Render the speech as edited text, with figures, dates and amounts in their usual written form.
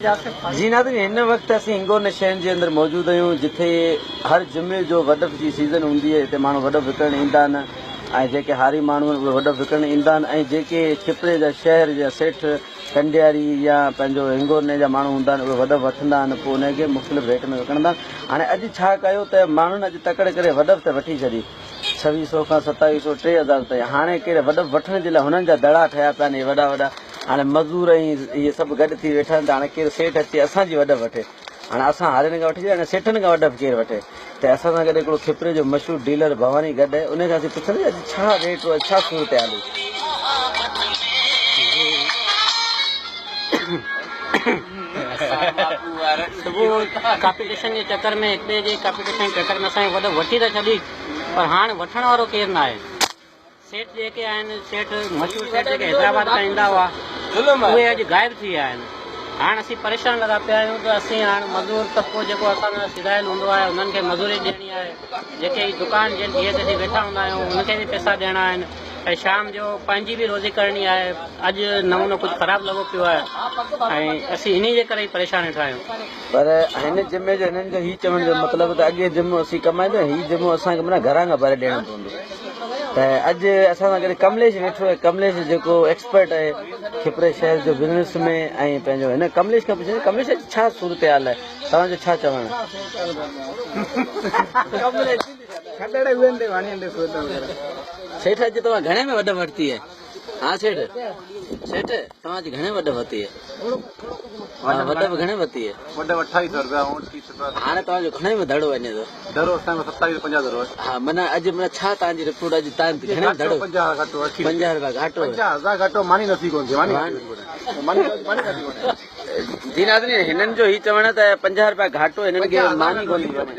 جي ناظرين هن وقت اسين هنگورنه شهر جي اندر موجود آهيون جٿي هر جمعي جو وڏف جي سيزن هوندي آهي هتي ماڻهو وڏف وڪڻڻ ايندا آهن ۽ جيڪي هاري ماڻهو آهن اهي وڏف وڪڻڻ ايندا آهن ۽ جيڪي کپري جا شهر جا سيٺ ڪنڊياري يا پنهنجو هنگورنه جا ماڻهو هوندا آهن اهي وڏف وٺندا آهن پوء انهي کي مختلف ريٽ ۾ وڪڻندا آهن هاڻي اڄ ڇا ڪيو ته ماڻهن اڄ تڪڙ ڪري وڏف ته وٺي ڇڏي ڇويهه سو کان ستاويهه سو 3000 تائين هاڻي ڪير وڏف وٺڻ جي لاء هنن جا دڙا ٺهيا پيا آهن اهي وڏا وڏا هاڻي مزور ۽ اهي سڀ گڏ ٿي ويٺا آهن ته هاڻي ڪير سيٺ اچي اسان جي وڏف وٺي هاڻي اسان هارين کان وٺي هاڻي سيٺن کان وڏف ڪير وٺي ته اسان سان گڏ هڪڙو کپري جو مشهور ڊيلر ڀواني گڏ آهي ان کان اسين پڇنداسين اڄ ڇا ريٽ اڄ ڇا صورتحال هئي. صبح ڪاپيٽيشن جي چڪر ۾ هڪ ٻئي جي ڪاپيٽيشن جي چڪر ۾ اسان جي وڏف وٺي ته ڇڏي پر هاڻ وٺڻ وارو ڪير ناهي. سيٺ جيڪي آهن سيٺ مشهور سيٺ جيڪي حيدرآباد کان ايندا هئا اهي اڄ غائب ٿي ويا آهن. هاڻ اسين پريشان لڳا پيا آهيون ته اسين هاڻ مزور طبقو جيڪو اسان سان سڌايل هوندو آهي انهن کي مزوري ڏيڻي آهي جيڪي هي دڪان جن ڏينهن تي اسين ويٺا هوندا آهيون انهن کي به پئسا ڏيڻا آهن ۽ شام جو پنهنجي به روزي ڪرڻي آهي اڄ نمونو ڪجهه خراب لڳو پيو آهي ۽ اسين انهي جي ڪري ئي پريشان ويٺا آهيون. پر هن جمعي جو هنن جو هي چوڻ جو مطلب ته اڳي جمعو اسين ڪمائيندا هي جمعو اسان کي معنيٰ گهران کان ڀري ڏيڻو پوندو ته اڄ اسان سان گڏ ڪمليش ويٺو آهي ڪمليش جيڪو ايڪسپرٽ آهي کپري شهر جو بزنس ۾ ۽ پنهنجو هن ڪمليش کان پڇندي ڪمليش اڄ ڇا صورتحال آهي توهان جو ڇا چوڻ آهي؟ سيٺ اڄ توهان گهڻي ۾ وڏ ورتي آهي؟ ها سيٺ سيٺ توهان اڄ گهڻي وڏ ورتي آهي؟ ها وڏ به گهڻي ورتي آهي؟ وڏ اٺاويهه سو روپيا اوڻٽيهه سو روپيا. هاڻي توهان جو گهڻي ۾ ڌڙو وڃي ٿو؟ ڌڙو اسان جو ستاويهه سو پنجاهه ڌڙو آهي. ها معنيٰ اڄ معنيٰ ڇا توهان جي رپورٽ اڄ توهان گهڻي ۾ ڌڙو؟ پنجاهه گهاٽو 50 روپيا گهاٽو. 50 هزار گهاٽو ماني نصيب ڪونه ٿي ماني ماني ماني کاڌي ڪونه. جي ناظرين هنن جو هي چوڻ آهي ته 50 روپيا گهاٽو هنن کي ماني ڪونه ٿي وڃي.